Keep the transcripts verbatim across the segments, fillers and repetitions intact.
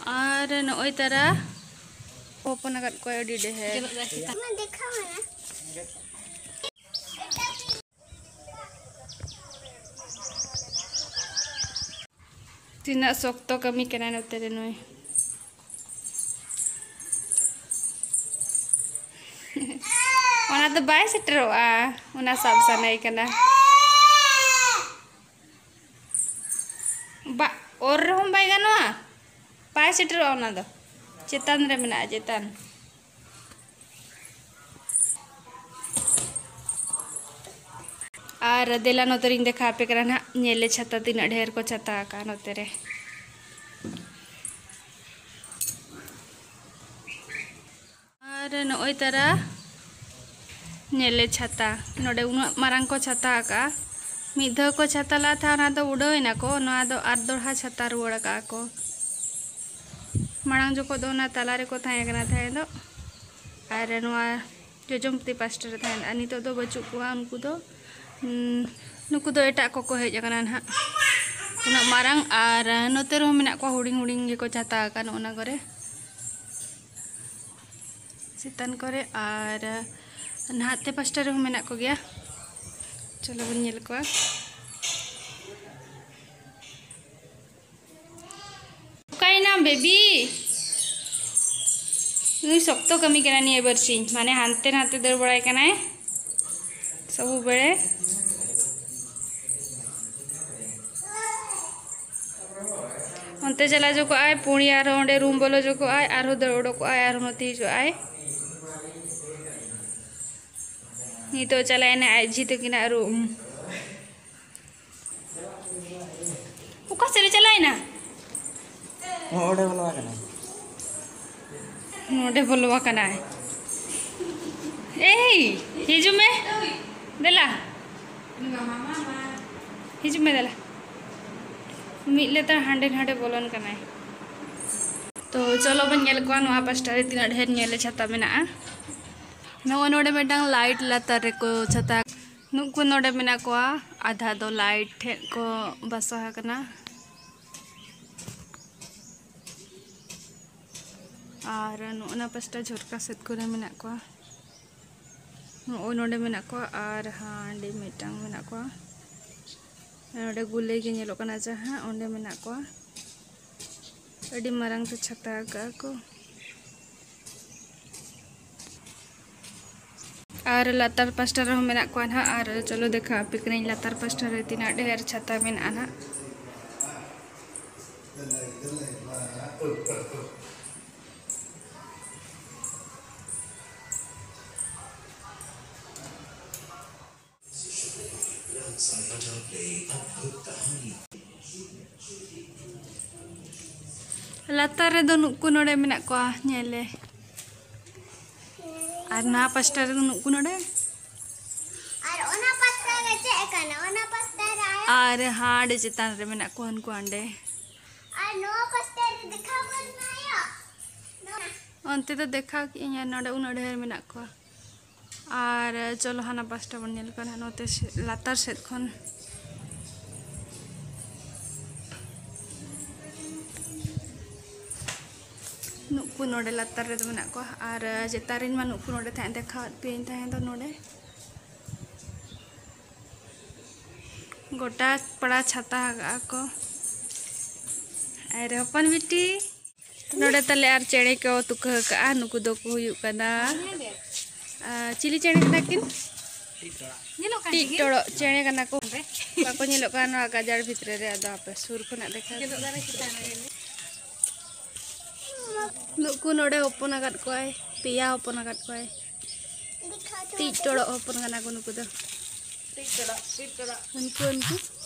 ᱟᱨ ᱱᱚᱜᱼᱚᱭ ᱛᱟᱨᱟ ᱦᱚᱯᱚᱱ ᱟᱠᱟᱫ ᱠᱚᱣᱟᱭ ᱟᱹᱰᱤ ᱰᱷᱮᱨ᱾ ᱛᱤᱱᱟᱹᱜ ᱥᱚᱠᱛᱚ ᱠᱟᱹᱢᱤ ᱠᱟᱱᱟᱭ ᱱᱚᱛᱮ ᱨᱮ ᱱᱩᱭ᱾ ᱚᱱᱟ ᱫᱚ ᱵᱟᱭ ᱥᱮᱴᱮᱨᱚᱜᱼᱟ, ᱚᱱᱟ ᱥᱟᱵ ᱥᱟᱱᱟᱭᱮ ᱠᱟᱱᱟ᱾ ᱵᱟ, ᱚᱨ ᱨᱮᱦᱚᱸ ᱵᱟᱭ ᱜᱟᱱᱚᱜᱼᱟ, ᱵᱟᱭ ᱥᱮᱴᱮᱨᱚᱜᱼᱟ ᱚᱱᱟ ᱫᱚ᱾ ᱪᱮᱛᱟᱱ ᱨᱮ ᱢᱮᱱᱟᱜᱼᱟ, ᱪᱮᱛᱟᱱ᱾ ᱟᱨ ᱫᱮᱞᱟ ᱱᱚᱛᱮ ᱨᱤᱧ ᱫᱮᱠᱷᱟᱣ ᱟᱯᱮ ᱠᱟᱱᱟ ᱱᱟᱦᱟᱜ, ᱧᱮᱞᱮ ᱪᱷᱟᱛᱟ ᱛᱤᱱᱟᱹᱜ ᱰᱷᱮᱨ ᱠᱚ ᱪᱷᱟᱛᱟ ᱟᱠᱟᱫᱼᱟ ᱱᱚᱛᱮ ᱨᱮ᱾ ᱟᱨ ᱱᱚᱜᱼᱚᱭ ᱛᱟᱨᱟ ᱧᱮᱞᱮ ᱪᱷᱟᱛᱟ, ᱱᱚᱰᱮ ᱩᱱᱟᱹᱜ ᱢᱟᱨᱟᱝ ᱠᱚ ᱪᱷᱟᱛᱟ ᱟᱠᱟᱫᱼᱟ᱾ ᱢᱤᱫ ᱫᱷᱟᱣ ᱠᱚ ᱪᱷᱟᱛᱟ ᱞᱟᱜ ᱛᱟᱦᱮᱸ, ᱚᱱᱟ ᱫᱚ ᱩᱰᱟᱹᱣ ᱮᱱᱟ ᱠᱚ, ᱱᱚᱣᱟ ᱫᱚ ᱟᱨ ᱫᱚᱲᱦᱟ ᱪᱷᱟᱛᱟ ᱨᱩᱣᱟᱹᱲ ᱟᱠᱟᱫᱼᱟ ᱠᱚ᱾ ᱢᱟᱲᱟᱝ ᱡᱚᱠᱷᱚᱱ ᱫᱚ ᱚᱱᱟ ᱛᱟᱞᱟ ᱨᱮᱠᱚ ᱛᱟᱦᱮᱸ ᱠᱟᱱᱟ ᱛᱟᱦᱮᱸ ᱫᱚ, ᱟᱨ ᱱᱚᱣᱟ ᱡᱚᱡᱚᱢ ᱛᱤ ᱯᱟᱥᱴᱟ ᱨᱮ ᱛᱟᱦᱮᱱ, ᱟᱨ ᱱᱤᱛᱚᱜ ᱫᱚ ᱵᱟᱹᱪᱩᱜ ᱠᱚᱣᱟ ᱩᱱᱠᱩ ᱫᱚ᱾ ᱩᱸ, ᱱᱩᱠᱩ ᱫᱚ ᱮᱴᱟᱜ ᱠᱚᱠᱚ ᱦᱮᱡ ᱟᱠᱟᱱᱟ ᱱᱟᱦᱟᱜ, ᱩᱱᱟᱹᱜ ᱢᱟᱨᱟᱝ᱾ ᱟᱨ ᱱᱚᱛᱮ ᱨᱮᱦᱚᱸ ᱢᱮᱱᱟᱜ ᱠᱚᱣᱟ, ᱦᱩᱰᱤᱧ ᱦᱩᱰᱤᱧ ᱜᱮᱠᱚ ᱪᱷᱟᱛᱟ ᱟᱠᱟᱱ ᱚᱱᱟ ᱠᱚᱨᱮ, ᱪᱮᱛᱟᱱ ᱠᱚᱨᱮ᱾ ᱟᱨ ᱱᱟᱦᱟᱜ ᱛᱮ ᱯᱟᱥᱴᱟ ᱨᱮᱦᱚᱸ ᱢᱮᱱᱟᱜ ᱠᱚᱜᱮᱭᱟ᱾ ᱪᱚᱞᱚ ᱵᱚᱱ ᱧᱮᱞ ᱠᱚᱣᱟ᱾ ᱚᱠᱟᱭᱮᱱᱟᱢ ᱵᱮᱵᱤ? ᱱᱩᱭ ᱥᱚᱠᱛᱚ ᱠᱟᱹᱢᱤ ᱠᱟᱱᱟ ᱱᱤᱭᱟᱹ ᱵᱟᱨᱥᱤᱧ, ᱢᱟᱱᱮ ᱦᱟᱱᱛᱮ ᱱᱟᱛᱮ ᱫᱟᱹᱲ ᱵᱟᱲᱟᱭ ᱠᱟᱱᱟᱭ ᱥᱚᱵᱩ ᱵᱮᱲᱮ᱾ ᱚᱱᱛᱮ ᱪᱟᱞᱟᱣ ᱡᱚᱠᱚᱜᱼᱟᱭ, ᱯᱩᱬᱭᱟᱹ ᱟᱨᱦᱚᱸ ᱚᱸᱰᱮ ᱨᱩᱢ ᱵᱚᱞᱚ ᱡᱚᱠᱚᱜᱼᱟᱭ, ᱟᱨᱦᱚᱸ ᱫᱟᱹᱲ ᱚᱰᱚᱠᱚᱜᱼᱟᱭ, ᱟᱨᱦᱚᱸ ᱱᱚᱛᱮ ᱦᱤᱡᱩᱜᱼᱟᱭ᱾ ᱱᱤᱛᱚᱜ ᱪᱟᱞᱟᱣᱮᱱᱟᱭ ᱟᱡ ᱡᱷᱤ ᱛᱟᱹᱠᱤᱱᱟᱜ ᱨᱩᱢ᱾ ᱚᱠᱟ ᱥᱮᱫ ᱨᱮ ᱪᱟᱞᱟᱣᱮᱱᱟ? ᱦᱚᱸ, ᱚᱸᱰᱮ ᱵᱚᱞᱚ ᱟᱠᱟᱱᱟᱭ᱾ ᱱᱚᱰᱮ ᱵᱚᱞᱚ ᱟᱠᱟᱱᱟᱭ᱾ ᱮᱭ, ᱦᱤᱡᱩᱜ ᱢᱮ᱾ ᱫᱮᱞᱟ᱾ ᱦᱤᱡᱩᱜ ᱢᱮ, ᱫᱮᱞᱟ᱾ ᱢᱤᱫ ᱞᱮᱛᱟᱲ ᱦᱟᱸᱰᱮ ᱱᱟᱰᱮ ᱵᱚᱞᱚᱱ ᱠᱟᱱᱟᱭ᱾ ᱛᱚ, ᱪᱚᱞᱚ ᱵᱚᱱ ᱧᱮᱞ ᱠᱚᱣᱟ ᱱᱚᱣᱟ ᱯᱟᱥᱴᱟ ᱨᱮ ᱛᱤᱱᱟᱹᱜ ᱰᱷᱮᱨ ᱧᱮᱞᱮ ᱪᱷᱟᱛᱟ ᱢᱮᱱᱟᱜᱼᱟ᱾ ᱱᱚᱜᱼᱚᱭ ᱱᱚᱰᱮ ᱢᱤᱫᱴᱟᱝ ᱞᱟᱭᱤᱴ ᱞᱟᱛᱟᱨ ᱨᱮᱠᱚ ᱪᱷᱟᱛᱟ᱾ ᱱᱩᱠᱩ ᱱᱚᱰᱮ ᱢᱮᱱᱟᱜ ᱠᱚᱣᱟ, ᱟᱫᱷᱟ ᱫᱚ ᱞᱟᱭᱤᱴ ᱴᱷᱮᱱ ᱠᱚ ᱵᱟᱥᱟ ᱟᱠᱟᱱᱟ᱾ ᱟᱨ ᱱᱚᱜᱼᱚ ᱱᱟ ᱯᱟᱥᱴᱟ ᱡᱷᱚᱨᱠᱟ ᱥᱮᱫ ᱠᱚᱨᱮ ᱢᱮᱱᱟᱜ ᱠᱚᱣᱟ᱾ ᱱᱚᱜᱼᱚᱭ ᱱᱚᱰᱮ ᱢᱮᱱᱟᱜ ᱠᱚᱣᱟ ᱟᱨ ᱦᱟᱸᱰᱮ ᱢᱤᱫᱴᱟᱝ ᱢᱮᱱᱟᱜ ᱠᱚᱣᱟ᱾ ᱱᱚᱰᱮ ᱜᱩᱞᱟᱹᱭ ᱜᱮ ᱧᱮᱞᱚᱜ ᱠᱟᱱᱟ ᱡᱟᱦᱟᱸ, ᱚᱸᱰᱮ ᱢᱮᱱᱟᱜ ᱠᱚᱣᱟ᱾ ᱟᱹᱰᱤ ᱢᱟᱨᱟᱝ ᱛᱮ ᱪᱷᱟᱛᱟ ᱟᱠᱟᱫᱼᱟ ᱠᱚ᱾ ᱟᱨ ᱞᱟᱛᱟᱨ ᱯᱟᱥᱴᱟ ᱨᱮᱦᱚᱸ ᱢᱮᱱᱟᱜ ᱠᱚᱣᱟ ᱱᱟᱦᱟᱜ᱾ ᱟᱨ ᱪᱚᱞᱚ ᱫᱮᱠᱷᱟᱣ ᱟᱯᱮ ᱠᱟᱹᱱᱟᱹᱧ ᱞᱟᱛᱟᱨ ᱯᱟᱥᱴᱟ ᱨᱮ ᱛᱤᱱᱟᱹᱜ ᱰᱷᱮᱨ ᱪᱷᱟᱛᱟ ᱢᱮᱱᱟᱜᱼᱟ ᱱᱟᱦᱟᱜ᱾ ᱞᱟᱛᱟᱨ ᱨᱮᱫᱚ ᱱᱩᱠᱩ ᱱᱚᱰᱮ ᱢᱮᱱᱟᱜ ᱠᱚᱣᱟ, ᱧᱮᱞ ᱞᱮ᱾ ᱟᱨ ᱱᱚᱣᱟ ᱯᱟᱥᱴᱟ ᱨᱮᱫᱚ ᱱᱩᱠᱩ ᱱᱚᱰᱮ᱾ ᱟᱨ ᱚᱱᱟ ᱯᱟᱥᱴᱟ ᱨᱮ ᱪᱮᱫ ᱠᱟᱱᱟ? ᱚᱱᱟ ᱯᱟᱥᱴᱟ ᱨᱮ ᱟᱨ ᱟᱨ ᱦᱟᱸᱰᱮ ᱪᱮᱛᱟᱱ ᱨᱮ ᱢᱮᱱᱟᱜ ᱠᱚᱣᱟ ᱩᱱᱠᱩ ᱦᱟᱸᱰᱮ᱾ ᱟᱨ ᱱᱚᱣᱟ ᱯᱟᱥᱴᱟ ᱨᱮ ᱫᱮᱠᱷᱟᱣ ᱵᱚᱱ ᱢᱮ ᱭᱟ᱾ ᱱᱚᱣᱟ᱾ ᱚᱱᱛᱮ ᱫᱚ ᱫᱮᱠᱷᱟᱣ ᱠᱮᱫᱟᱹᱧ, ᱟᱨ ᱱᱚᱰᱮ ᱩᱱᱟᱹᱜ ᱰᱷᱮᱨ ᱢᱮᱱᱟᱜ ᱠᱚᱣᱟ᱾ ᱟᱨ ᱪᱚᱞᱚ ᱦᱟᱱᱟ ᱯᱟᱥᱴᱟ ᱵᱚᱱ ᱧᱮᱞ ᱠᱚᱣᱟ ᱱᱟᱦᱟᱜ, ᱱᱚᱛᱮ ᱥᱮ-, ᱞᱟᱛᱟᱨ ᱥᱮᱫ ᱠᱷᱚᱱ᱾ ᱱᱩᱠᱩ ᱱᱚᱰᱮ ᱞᱟᱛᱟᱨ ᱨᱮᱫᱚ ᱢᱮᱱᱟᱜ ᱠᱚᱣᱟ᱾ ᱟᱨ ᱪᱮᱛᱟᱱ ᱨᱮᱱ ᱢᱟ ᱱᱩᱠᱩ ᱱᱚᱰᱮ ᱛᱟᱦᱮᱸ, ᱫᱮᱠᱷᱟᱣᱟᱫ ᱯᱮᱭᱟᱹᱧ ᱛᱟᱦᱮᱸ ᱫᱚ ᱱᱚᱰᱮ᱾ ᱜᱚᱴᱟ ᱯᱟᱲᱟ ᱪᱷᱟᱛᱟ ᱟᱠᱟᱜᱼᱟ ᱠᱚ᱾ ᱟᱨ ᱦᱚᱯᱚᱱ ᱵᱤᱴᱤ, ᱱᱚᱰᱮ ᱛᱟᱞᱮ ᱟᱨ ᱪᱮᱬᱮ ᱠᱚ ᱛᱩᱠᱟᱹ ᱟᱠᱟᱜᱼᱟ᱾ ᱱᱩᱠᱩ ᱫᱚᱠᱚ ᱦᱩᱭᱩᱜ ᱠᱟᱱᱟ, ᱟᱨ ᱪᱤᱞᱤ ᱪᱮᱬᱮ ᱠᱟᱱᱟ ᱠᱤᱱ? ᱧᱮᱞᱚᱜ ᱠᱟᱱ ᱴᱤᱜ ᱜᱮᱭᱟ᱾ ᱴᱚᱲᱚᱜ ᱪᱮᱬᱮ ᱠᱟᱱᱟ ᱠᱚ᱾ ᱵᱟᱠᱚ ᱧᱮᱞᱚᱜ ᱠᱟᱱᱟ ᱱᱚᱣᱟ ᱜᱟᱡᱟᱲ ᱵᱷᱤᱛᱨᱤ ᱨᱮ᱾ ᱟᱫᱚ ᱟᱯᱮ ᱥᱩᱨ ᱠᱷᱚᱱᱟᱜ ᱫᱮᱠᱷᱟᱣ ᱠᱮᱫᱚᱜ ᱫᱟᱨᱮ ᱪᱮᱛᱟᱱ ᱨᱮ᱾ ᱱᱩᱠᱩ ᱱᱚᱰᱮ ᱦᱚᱯᱚᱱ ᱟᱠᱟᱫ ᱠᱚᱣᱟᱭ, ᱯᱮᱭᱟ ᱦᱚᱯᱚᱱ ᱟᱠᱟᱫ ᱠᱚᱣᱟᱭ᱾ ᱴᱤᱜ ᱴᱚᱲᱚᱜ ᱦᱚᱯᱚᱱ ᱠᱟᱱᱟ ᱠᱚ ᱱᱩᱠᱩ ᱫᱚ᱾ ᱴᱤᱜ ᱴᱚᱲᱚᱜ, ᱴᱤᱜ ᱴᱚᱲᱚᱜ᱾ ᱩᱱᱠᱩ, ᱩᱱᱠᱩ᱾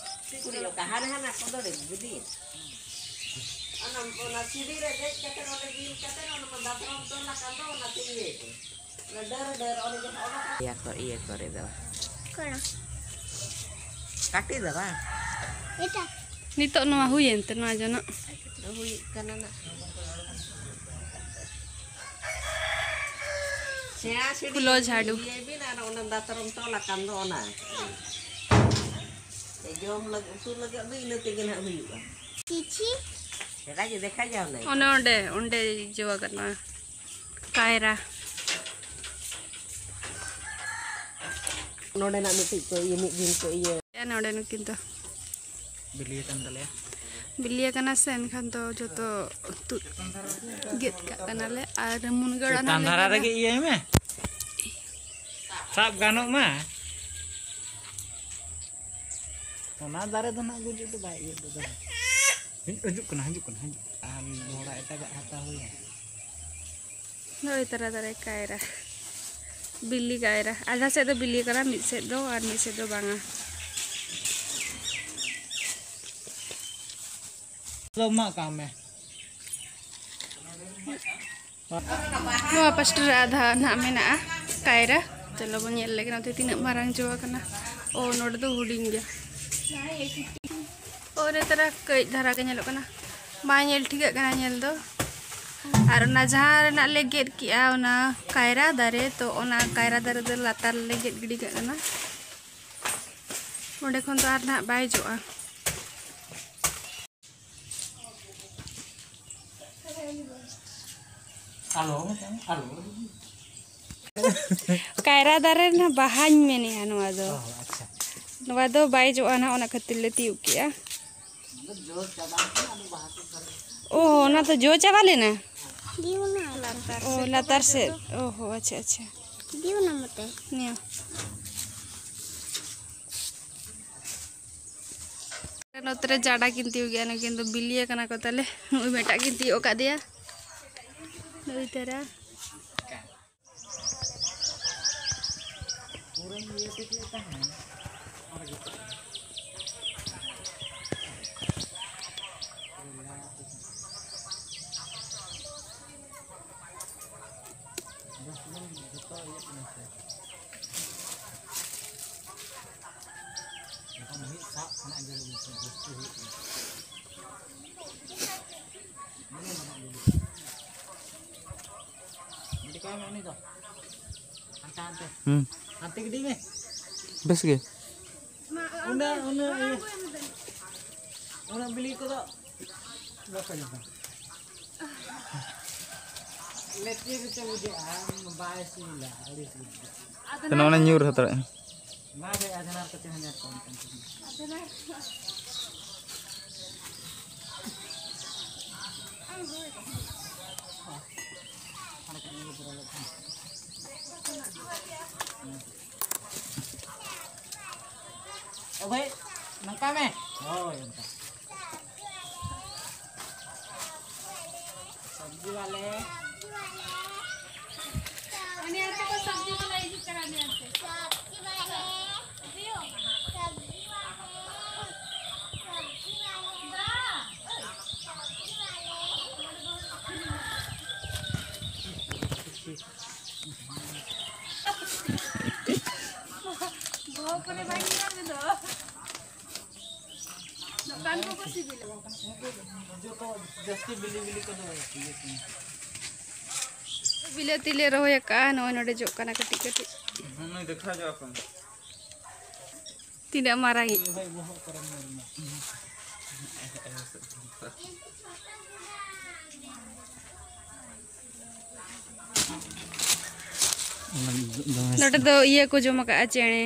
ᱴᱤᱜ ᱴᱚᱲᱚᱜ᱾ ᱦᱟᱱᱮ ᱦᱟᱱᱟ ᱠᱚᱫᱚ ᱨᱮ ᱵᱩᱰᱤ᱾ ᱚᱱᱟ, ᱚᱱᱟ ᱥᱤᱲᱤ ᱨᱮ ᱫᱮᱡ ᱠᱟᱛᱮ ᱚᱸᱰᱮ ᱵᱤᱞ ᱠᱟᱛᱮ ᱚᱱᱟ ᱫᱟᱛᱨᱚᱢ ᱛᱚᱞ ᱟᱠᱟᱱ ᱫᱚ ᱚᱱᱟ ᱛᱮᱜᱮ᱾ ᱚᱱᱟ ᱰᱟᱹᱨ, ᱰᱟᱹᱨ ᱚᱸᱰᱮ ᱡᱟᱦᱟᱸ ᱚᱰᱚᱠ ᱤᱭᱟᱹ ᱠᱚ, ᱤᱭᱟᱹ ᱠᱚᱨᱮ ᱫᱚ᱾ ᱠᱚᱲᱟ᱾ ᱠᱟᱹᱴᱤᱡ ᱫᱚ ᱵᱟᱝ? ᱮᱴᱟ᱾ ᱱᱤᱛᱚᱜ ᱱᱚᱣᱟ ᱦᱩᱭᱮᱱ ᱛᱮ, ᱱᱚᱣᱟ ᱡᱚᱱᱚᱜ᱾ ᱦᱩᱭᱩᱜ ᱠᱟᱱᱟ ᱱᱟᱜ᱾ ᱥᱮᱬᱟ ᱥᱤᱲᱤ ᱠᱷᱩᱞᱟᱹᱣ ᱡᱷᱟᱰᱩ᱾ ᱤᱭᱟᱹᱭ ᱵᱤᱱ ᱟᱨ ᱚᱱᱟ ᱫᱟᱛᱨᱚᱢ ᱛᱚᱞ ᱟᱠᱟᱱ ᱫᱚ ᱚᱱᱟ᱾ ᱡᱚᱢ ᱞᱟᱹᱜᱤᱫ, ᱩᱛᱩ ᱞᱟᱹᱜᱤᱫ ᱫᱚ ᱤᱱᱟᱹ ᱛᱮᱜᱮ ᱱᱟᱜ ᱦᱩᱭᱩᱜᱼᱟ᱾ ᱪᱤᱪᱷᱤ᱾ ᱚᱱᱮ ᱚᱸᱰᱮ, ᱚᱸᱰᱮ ᱡᱚ ᱟᱠᱟᱱᱟ ᱠᱟᱭᱨᱟ᱾ ᱱᱚᱰᱮᱱᱟᱜ ᱢᱤᱫᱴᱤᱡ ᱠᱚ ᱤᱭᱟᱹ, ᱢᱤᱫ ᱫᱤᱱ ᱠᱚ ᱤᱭᱟᱹ᱾ ᱱᱚᱰᱮ ᱱᱩᱠᱤᱱ ᱫᱚ ᱵᱤᱞᱤ ᱟᱠᱟᱱ ᱛᱟᱞᱮᱭᱟ᱾ ᱵᱤᱞᱤ ᱟᱠᱟᱱᱟ ᱥᱮ, ᱮᱱᱠᱷᱟᱱ ᱫᱚ ᱡᱚᱛᱚ ᱛᱩᱫ ᱜᱮᱫ ᱠᱟᱜ ᱠᱟᱱᱟᱞᱮ᱾ ᱟᱨ ᱢᱩᱱᱜᱟᱹ ᱟᱲᱟᱜ ᱪᱮᱛᱟᱱ ᱱᱟᱜ ᱫᱷᱟᱨᱟ ᱞᱮ ᱨᱮᱜᱮ ᱤᱭᱟᱹᱭ ᱢᱮ, ᱥᱟᱵ ᱜᱟᱱᱚᱜ ᱢᱟ᱾ ᱚᱱᱟ ᱫᱟᱨᱮ ᱫᱚ ᱱᱟᱜ ᱜᱩᱡᱩᱜ ᱫᱚ ᱵᱟᱭ ᱤᱭᱟᱹᱜ ᱫᱚ᱾ ᱦᱤᱡᱩᱜ ᱠᱟᱱᱟ, ᱦᱤᱡᱩᱜ ᱠᱟᱱᱟ, ᱦᱤᱡᱩᱜ ᱠᱟᱱᱟ᱾ ᱟᱨ ᱦᱚᱲᱟᱜ ᱮᱴᱟᱜᱟᱜ ᱦᱟᱛᱟᱣ ᱦᱩᱭᱟ᱾ ᱱᱚᱜᱼᱚᱭ ᱛᱟᱨᱟ ᱫᱟᱨᱮ ᱠᱟᱭᱨᱟ, ᱵᱤᱞᱤ ᱠᱟᱭᱨᱟ᱾ ᱟᱫᱷᱟ ᱥᱮᱫ ᱫᱚ ᱵᱤᱞᱤ ᱠᱟᱱᱟ, ᱢᱤᱫ ᱥᱮᱫ ᱫᱚ, ᱟᱨ ᱢᱤᱫ ᱥᱮᱫ ᱫᱚ ᱵᱟᱝᱟ᱾ ᱫᱚ ᱮᱢᱟᱜ ᱠᱟᱜ ᱢᱮ᱾ ᱱᱚᱣᱟ ᱯᱟᱥᱴᱟ ᱨᱮ ᱟᱫᱷᱟ ᱱᱟᱦᱟᱜ ᱢᱮᱱᱟᱜᱼᱟ ᱠᱟᱭᱨᱟ᱾ ᱪᱚᱞᱚ ᱵᱚᱱ ᱧᱮᱞ ᱞᱮᱜᱮ ᱱᱚᱛᱮ ᱛᱤᱱᱟᱹᱜ ᱢᱟᱨᱟᱝ ᱡᱚ ᱟᱠᱟᱱᱟ᱾ ᱚ, ᱱᱚᱰᱮ ᱫᱚ ᱦᱩᱰᱤᱧ ᱜᱮᱭᱟ᱾ ᱚ, ᱱᱮᱛᱟᱨ ᱠᱟᱹᱡ ᱫᱷᱟᱨᱟ ᱜᱮ ᱧᱮᱞᱚᱜ ᱠᱟᱱᱟ᱾ ᱵᱟᱭ ᱧᱮᱞ ᱴᱷᱤᱠᱟᱹᱜ ᱠᱟᱱᱟ ᱧᱮᱞ ᱫᱚ᱾ ᱟᱨ ᱚᱱᱟ ᱡᱟᱦᱟᱸ ᱨᱮᱱᱟᱜ ᱞᱮ ᱜᱮᱫ ᱠᱮᱜᱼᱟ, ᱚᱱᱟ ᱠᱟᱭᱨᱟ ᱫᱟᱨᱮ, ᱛᱚ ᱚᱱᱟ ᱠᱟᱭᱨᱟ ᱫᱟᱨᱮ ᱫᱚ ᱞᱟᱛᱟᱨ ᱨᱮᱞᱮ ᱜᱮᱫ ᱜᱤᱰᱤ ᱠᱟᱜ ᱠᱟᱱᱟ᱾ ᱚᱸᱰᱮ ᱠᱷᱚᱱ ᱫᱚ ᱟᱨ ᱱᱟᱦᱟᱜ ᱵᱟᱭ ᱡᱚᱜᱼᱟ᱾ ᱟᱞᱚ, ᱟᱞᱚ᱾ ᱠᱟᱭᱨᱟ ᱫᱟᱨᱮ ᱨᱮᱱᱟᱜ ᱵᱟᱦᱟᱧ ᱢᱮᱱᱮᱜᱼᱟ ᱱᱚᱣᱟ ᱫᱚ᱾ ᱚ, ᱟᱪᱪᱷᱟ᱾ ᱱᱚᱣᱟ ᱫᱚ ᱵᱟᱭ ᱡᱚᱜᱼᱟ ᱱᱟᱦᱟᱜ, ᱚᱱᱟ ᱠᱷᱟᱹᱛᱤᱨ ᱞᱮ ᱛᱤᱭᱳᱜ ᱠᱮᱜᱼᱟ᱾ ᱚᱱᱟ ᱫᱚ ᱡᱚ ᱪᱟᱵᱟ ᱞᱮᱱᱠᱷᱟᱱ ᱟᱫᱚ ᱵᱟᱦᱟ ᱠᱚ ᱚ, ᱚᱱᱟ ᱫᱚ ᱡᱚ ᱪᱟᱵᱟ ᱞᱮᱱᱟ? ᱫᱤᱭᱩ ᱚᱱᱟ ᱞᱟᱛᱟᱨ ᱚ, ᱥᱮᱫ ᱞᱟᱛᱟᱨ ᱫᱚ ᱥᱮᱫ᱾ ᱚ ᱦᱚ, ᱟᱪᱪᱷᱟ, ᱟᱪᱪᱷᱟ᱾ ᱫᱤᱭᱩ ᱚᱱᱟ ᱢᱚᱛᱮ᱾ ᱱᱤᱭᱟᱹ᱾ ᱱᱚᱛᱮ ᱨᱮ ᱡᱟᱰᱟ ᱠᱤᱱ ᱛᱤᱭᱳᱜ ᱜᱮᱭᱟ, ᱱᱩᱠᱤᱱ ᱫᱚ ᱵᱤᱞᱤ ᱟᱠᱟᱱᱟ ᱠᱚ ᱛᱟᱞᱮ᱾ ᱱᱩᱭ ᱢᱤᱫᱴᱟᱜ ᱠᱤᱱ ᱛᱤᱭᱳᱜ ᱟᱠᱟᱫᱮᱭᱟ᱾ ᱱᱩᱭ ᱛᱟᱨᱟ᱾ ᱡᱚᱠᱷᱚᱱ ᱢᱤᱫ ᱥᱟᱵ ᱠᱷᱚᱱᱟᱜ ᱜᱮ ᱡᱟᱹᱥᱛᱤ ᱦᱩᱭᱩᱜ ᱠᱟᱱᱟ᱾ ᱜᱤᱰᱤ ᱠᱟᱭ ᱢᱮ ᱩᱱᱤ ᱫᱚ᱾ ᱦᱟᱱᱛᱮ, ᱦᱟᱱᱛᱮ᱾ ᱦᱩᱸ᱾ ᱦᱟᱱᱛᱮ ᱜᱤᱰᱤ ᱢᱮ᱾ ᱵᱮᱥ ᱜᱮ᱾ ᱩᱱᱟᱹᱜ, ᱩᱱᱟᱹᱜ ᱤᱭᱟᱹ᱾ ᱩᱱᱟᱹᱜ ᱵᱤᱞᱤ ᱠᱚᱫᱚ᱾ ᱵᱟᱠᱚ ᱧᱟᱢᱟ᱾ ᱞᱮᱴᱨᱤᱱ ᱨᱮᱪᱚ ᱵᱩᱡᱷᱟᱹᱜᱼᱟ, ᱵᱟᱭ ᱥᱤᱵᱤᱞᱟ, ᱟᱹᱲᱤᱥ ᱜᱮ ᱵᱩᱡᱷᱟᱹᱜᱼᱟ᱾ ᱛᱚ, ᱱᱚᱜᱼᱚᱭ ᱧᱩᱨ ᱦᱟᱛᱟᱲᱚᱜᱼᱟ᱾ ᱢᱟ ᱵᱷᱟᱭ, ᱟᱫᱷᱟᱨ ᱠᱚ ᱛᱟᱦᱮᱸ ᱠᱟᱱ ᱛᱟᱢᱟ᱾ ᱚ ᱵᱷᱟᱭ, ᱱᱚᱝᱠᱟ ᱢᱮ᱾ ᱦᱳᱭ, ᱚᱱᱠᱟ᱾ ᱥᱚᱵᱽᱡᱤ ᱣᱟᱞᱮ᱾ ᱩᱱᱤ ᱟᱱᱴᱤ ᱠᱚ ᱥᱚᱵᱽᱡᱤ ᱠᱚ ᱞᱟᱹᱭ ᱦᱤᱡᱩᱜ ᱠᱟᱱᱟ, ᱩᱱᱤ ᱟᱱᱴᱤ᱾ ᱵᱚᱦᱚᱜ ᱠᱚᱨᱮ ᱵᱟᱝ ᱧᱮᱞ ᱜᱚᱫᱚᱜ᱾ ᱫᱚᱠᱟᱱ ᱠᱚᱠᱚ ᱥᱤᱵᱤᱞᱟ᱾ ᱡᱚᱛᱚ ᱡᱟᱹᱥᱛᱤ ᱵᱤᱞᱤ ᱵᱤᱞᱤ ᱠᱚᱫᱚ ᱤᱭᱟᱹ ᱠᱚ᱾ ᱵᱤᱞᱟᱹᱛᱤ ᱞᱮ ᱨᱚᱦᱚᱭ ᱟᱠᱟᱫᱼᱟ, ᱱᱚᱜᱼᱚᱭ ᱱᱚᱰᱮ ᱡᱚᱜ ᱠᱟᱱᱟ ᱠᱟᱹᱴᱤᱡ ᱠᱟᱹᱴᱤᱡ᱾ ᱦᱩᱸ, ᱱᱩᱭ ᱫᱮᱠᱷᱟ ᱡᱚ ᱟᱠᱚ᱾ ᱛᱤᱱᱟᱹᱜ ᱢᱟᱨᱟᱝ ᱤᱡ᱾ ᱨᱚᱦᱚᱭ ᱵᱚᱦᱚᱜ ᱠᱚᱨᱮ ᱧᱮᱞ ᱢᱮ᱾ ᱫᱚᱢᱮ ᱱᱚᱰᱮ ᱫᱚ ᱤᱭᱟᱹ ᱠᱚ ᱡᱚᱢ ᱟᱠᱟᱫᱼᱟ, ᱪᱮᱬᱮ᱾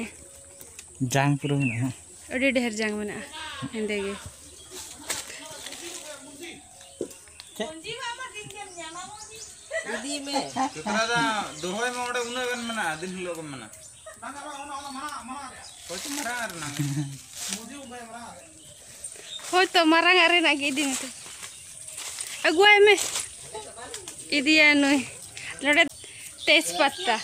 ᱡᱟᱝ ᱯᱩᱨᱟᱹ ᱢᱮᱱᱟᱜᱼᱟ᱾ ᱟᱹᱰᱤ ᱰᱷᱮᱨ ᱡᱟᱝ ᱢᱮᱱᱟᱜᱼᱟ, ᱦᱮᱸᱫᱮ ᱜᱮ᱾ ᱤᱫᱤ ᱢᱮ᱾ ᱪᱮᱛᱨᱟ ᱫᱟ, ᱫᱚᱦᱚᱭ ᱢᱮ ᱚᱸᱰᱮ, ᱩᱱᱟᱹᱜ ᱜᱟᱱ ᱢᱮᱱᱟᱜᱼᱟ, ᱫᱤᱱ ᱦᱤᱞᱳᱜ ᱜᱮᱢ ᱢᱮᱱᱟ᱾ ᱦᱳᱭᱛᱳ ᱢᱟᱨᱟᱝ ᱟᱜ ᱨᱮᱱᱟᱜ ᱜᱮ ᱤᱫᱤ ᱢᱮᱛᱮ᱾ ᱟᱹᱜᱩᱣᱟᱭ ᱢᱮ᱾ ᱤᱫᱤᱭᱟ ᱱᱩᱭ᱾ ᱱᱚᱰᱮ ᱛᱮᱡᱽ ᱯᱟᱛᱟ᱾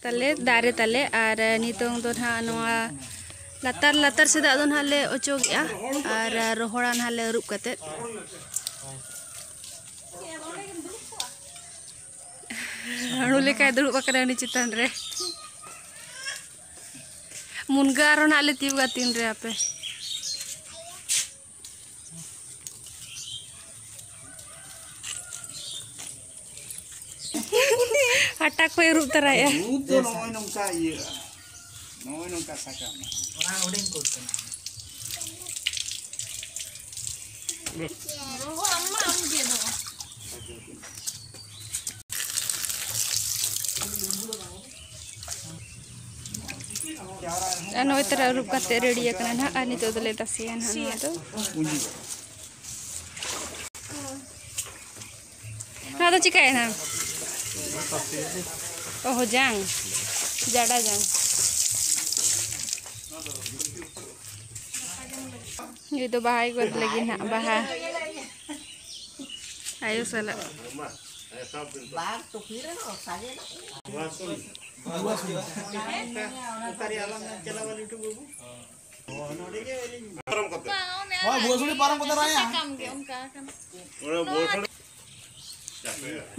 ᱛᱟᱞᱮ, ᱫᱟᱨᱮ ᱛᱟᱞᱮ, ᱟᱨ ᱱᱤᱛᱚᱝ ᱫᱚ ᱱᱟᱦᱟᱜ ᱱᱚᱣᱟ ᱞᱟᱛᱟᱨ, ᱞᱟᱛᱟᱨ ᱥᱮᱫᱟᱜ ᱫᱚ ᱱᱟᱦᱟᱜ ᱞᱮ ᱚᱪᱚᱜᱮᱜᱼᱟ ᱟᱨ ᱨᱚᱦᱚᱲᱟ ᱱᱟᱦᱟᱜ ᱞᱮ ᱟᱹᱨᱩᱵ ᱠᱟᱛᱮᱫ᱾ ᱦᱟᱹᱬᱩ ᱞᱮᱠᱟᱭ ᱫᱩᱲᱩᱵ ᱟᱠᱟᱱᱟ ᱩᱱᱤ ᱪᱮᱛᱟᱱ ᱨᱮ᱾ ᱢᱩᱱᱜᱟᱹ ᱟᱨᱦᱚᱸ ᱱᱟᱜ ᱞᱮ ᱛᱤᱭᱩᱜᱟ ᱛᱤᱱ ᱨᱮ ᱟᱯᱮ᱾ ᱦᱟᱴᱟᱜ ᱠᱚᱭ ᱟᱹᱨᱩᱵ ᱛᱟᱨᱟᱭᱮᱜᱼᱟ᱾ ᱩᱫ ᱫᱚ ᱱᱚᱜᱼᱚᱭ ᱱᱚᱝᱠᱟ ᱤᱭᱟᱹᱜᱼᱟ, ᱱᱚᱜᱼᱚᱭ ᱱᱚᱝᱠᱟ ᱥᱟᱠᱟᱢ᱾ ᱚᱱᱟ ᱦᱩᱰᱤᱧ ᱠᱚ ᱠᱟᱱᱟ᱾ ᱟᱨ ᱱᱚᱜᱼᱚᱭ ᱛᱟᱨᱟ ᱟᱹᱨᱩᱵ ᱠᱟᱛᱮ ᱨᱮᱰᱤ ᱟᱠᱟᱱᱟ ᱱᱟᱦᱟᱜ, ᱟᱨ ᱱᱤᱛᱚᱜ ᱫᱚᱞᱮ ᱛᱟᱥᱮᱭᱟ ᱱᱟᱦᱟᱜ ᱱᱚᱣᱟ ᱫᱚ᱾ ᱱᱚᱣᱟ ᱫᱚ ᱪᱤᱠᱟᱹᱭᱮᱱᱟ? ᱚ, ᱡᱟᱝ, ᱡᱟᱰᱟ ᱡᱟᱝ᱾ ᱱᱩᱭ ᱫᱚ ᱵᱟᱦᱟᱭ ᱜᱚᱫ ᱞᱟᱹᱜᱤᱫ ᱱᱟᱦᱟᱜ ᱵᱟᱦᱟ᱾ ᱟᱭᱳ ᱥᱟᱞᱟᱜ᱾ ᱦᱳᱭ, ᱵᱷᱩᱣᱟᱹᱥᱩᱲᱤ ᱯᱟᱨᱚᱢ ᱠᱟᱛᱮ ᱨᱟᱭᱟ᱾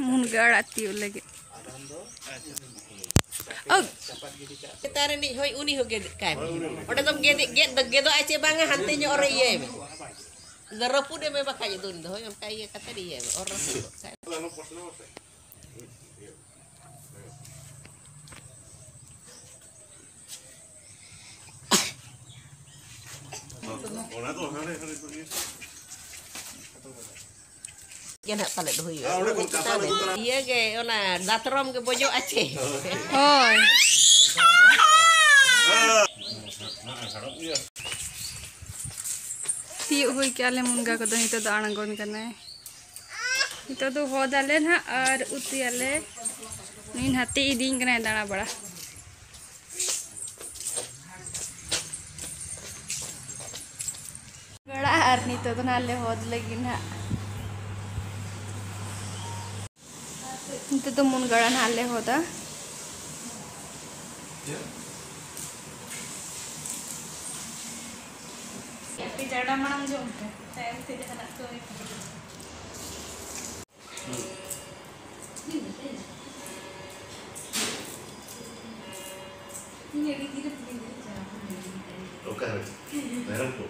ᱢᱩᱱᱜᱟᱹ ᱟᱲᱟᱜ ᱛᱤᱭᱳᱜ ᱞᱟᱹᱜᱤᱫ᱾ ᱪᱮᱛᱟᱱ ᱨᱤᱱᱤᱡ ᱦᱳᱭ, ᱩᱱᱤ ᱦᱚᱸ ᱜᱮᱫ ᱠᱟᱭ ᱢᱮ᱾ ᱚᱸᱰᱮ ᱫᱚᱢ ᱜᱮᱫ, ᱜᱮᱫ ᱫᱚ ᱜᱮᱫᱚᱜ ᱟᱭ ᱪᱮ ᱵᱟᱝᱟ, ᱦᱟᱱᱛᱮ ᱧᱚᱜ ᱨᱮ ᱤᱭᱟᱹᱭ ᱢᱮ᱾ ᱟᱫᱚ ᱨᱟᱹᱯᱩᱫ ᱮ ᱢᱮ, ᱵᱟᱠᱷᱟᱡ ᱫᱚ ᱩᱱᱤ ᱫᱚ ᱦᱳᱭ, ᱚᱱᱠᱟ ᱤᱭᱟᱹ ᱠᱟᱛᱮ ᱤᱭᱟᱹᱭ ᱢᱮ, ᱚᱨ ᱨᱟᱹᱯᱩᱫ ᱜᱚᱫ ᱠᱟᱭ ᱢᱮ᱾ ᱚᱱᱟ ᱫᱚ ᱦᱟᱸᱰᱮ, ᱦᱟᱸᱰᱮ ᱠᱚ ᱤᱭᱟᱹ᱾ ᱜᱮ ᱱᱟᱦᱟᱜ ᱯᱟᱞᱮᱫ ᱦᱩᱭᱩᱜᱼᱟ᱾ ᱟᱨ ᱚᱸᱰᱮ ᱠᱷᱚᱱ ᱠᱟᱛᱷᱟ ᱞᱟᱹᱜᱩ ᱠᱟᱱᱟ᱾ ᱤᱭᱟᱹ ᱜᱮ, ᱚᱱᱟ ᱫᱟᱛᱨᱚᱢ ᱜᱮ ᱵᱚᱡᱚᱜᱼᱟ ᱪᱮ? ᱦᱳᱭ᱾ ᱦᱮᱸ᱾ ᱛᱤᱭᱳᱜ ᱦᱩᱭ ᱠᱮᱜᱼᱟ ᱞᱮ ᱢᱩᱱᱜᱟ ᱠᱚᱫᱚ, ᱱᱤᱛᱚᱜ ᱫᱚ ᱟᱬᱜᱚᱱ ᱠᱟᱱᱟᱭ᱾ ᱱᱤᱛᱚᱜ ᱫᱚ ᱦᱚᱫ ᱟᱞᱮ ᱱᱟᱦᱟᱜ ᱟᱨ ᱩᱛᱩᱭᱟᱞᱮ᱾ ᱱᱩᱭ ᱱᱟᱛᱮ ᱤᱫᱤᱧ ᱠᱟᱱᱟᱭ ᱫᱟᱬᱟ ᱵᱟᱲᱟ᱾ ᱜᱟᱲᱟ ᱟᱨ ᱱᱤᱛᱚᱜ ᱫᱚ ᱱᱟᱦᱟᱜ ᱞᱮ ᱦᱚᱫ ᱞᱟᱹᱜᱤᱫ ᱱᱟᱦᱟᱜ᱾ ᱱᱤᱛᱚᱜ ᱫᱚ ᱢᱩᱱᱜᱟᱹ ᱟᱲᱟᱜ ᱱᱟᱦᱟᱜ ᱞᱮ ᱦᱚᱫᱟ᱾ ᱟᱯᱮ ᱡᱟᱰᱟ ᱢᱟᱲᱟᱝ ᱡᱚᱢ ᱯᱮ, ᱛᱟᱭᱚᱢ ᱛᱮ ᱡᱟᱦᱟᱱᱟᱜ ᱠᱟᱹᱢᱤ ᱯᱮ᱾ ᱚᱠᱟᱨᱮ? ᱢᱮᱨᱚᱢ ᱠᱚ?